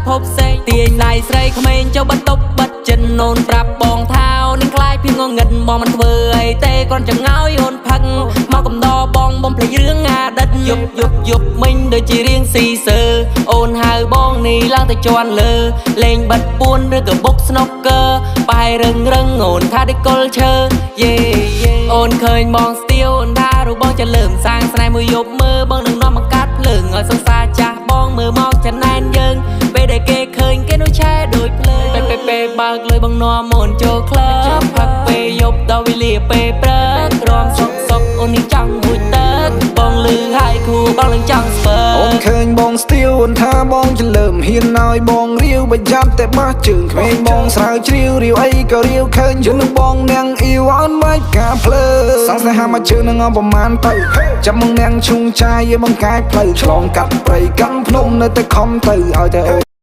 ភពផ្សេងទាញដៃស្រីក្មេងចូលបន្ទប់បិទចិនអូនប្រាប់បងថាអូននឹងខ្លាចពីងងឹតបងមិនធ្វើអីទេគ្រាន់ចង្អោយអូនផឹកមកកំដរបងបំភ្លេចរឿងអាដិតយប់យប់យប់មិញដូចជារៀងស៊ីសើអូនហៅបងនេះឡើងទៅជន់លើលេងបិទពួនឬក៏បុកស្នុកកើបាយរឹងរឹងអូនថាដូចកុលឈើយេយេអូនឃើញបងស្ទៀវអូនថារូបបងចលើមសាងស្នេហ៍មួយយប់មើលបងនឹងនាំបង្កាត់ភ្លើងឲ្យសង្សារចាស់បងមើលមកចំណែនយើងពេលដែលគេឃើញគេនោះឆែដូចភ្លើងពេលពេលពេលបើកលុយបងនាំអូនចូលក្លឹបផឹកពេលយប់ដល់វេលាពេលព្រឹករំសុកសុកអូននេះចង់ហួចទឹកបងលឺហើយគូបងនឹងចង់ស្ពើ អូនឃើញបងស្ទៀវអូនថាបងចលើមហ៊ានឲ្យបងរាវប្រយ័ត្នតែបាសជើងក្មេងបងស្រាវជ្រាវរាវអីក៏រាវឃើញជើងនឹងបងនាងអ៊ីវអូនបាច់ការភ្លើសងស្នេហាមកជើងនឹងអប្រមាណទៅចាំមកនាងឈុងចាយឲ្យបងកាយផ្លូវឆ្លងកាត់ព្រៃកាន់ភ្នំនៅតែខំទៅឲ្យតែអូន